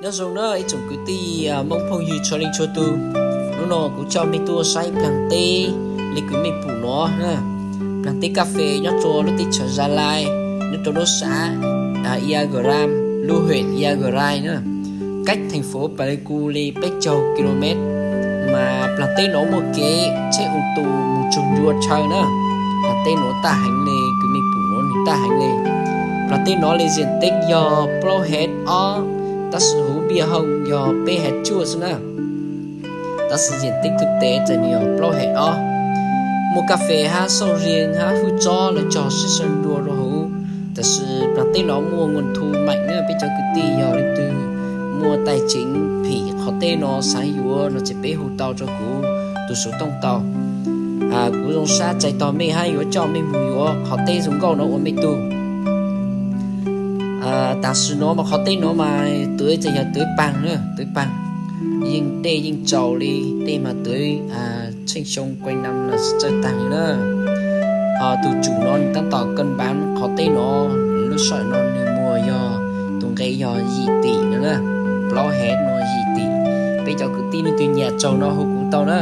Nyob zoo na ib tsoom kwv tij Hmoob phooj ywg txhua leej txhua tus. Hnub no kuv coj mej tuaj saib plaag teb li kws mej pum no na. Plaag teb kas fes nyob rua lub teb chaws Gia Lai, nyob rua lub xav Ia Gras, lub hwm Ia Gras na, cách thành phố Pleiku li peb caug ki lô met. Mas plaag teb no muaj kev tsheb ua tus mus txug ncua tshaw na. Plaag teb no taj heev le, kws mej pum no nwg taj heev le. Plaag teb no li diện tích yog plaub hecta ob, tab sis huv npia hoo yog peb hecta cuaj xwb na. Tab sis diện tích thực tế ces nwg yog plaub hecta ob. Muaj kas fes hab sầu riêng hab hwj tsob lawv cog sib sau dua rua huv. Tab sis plaag teb no muaj nguồn thu mạnh na, peb cov kwv tij yog leej twg muaj tài chính phim qhov teb no xaav yuav no ces peb hu tau rua kuv tus số thông tau. Kuv zoo sab txais tog mej hab yuav coj mej mus yuav qhov teb zoo nkauj no ua mej tug. Tam sim no mas qhov teb no mas tuv ces yog tuv paag na, tuv paag, yeej dej yeej tsaus li, dej mas tuv tsheej xyoo quanh năm los txawj taag li na. Ho tus chủ no nwg tab tom cân bản qhov teb no, lub sij hawm no nwg muag yog tus nqe yog yim tim no na, plaub hecta no yim tim. Peb cov kwv tij leej twg nyiam tsaug no hu kuv tau na.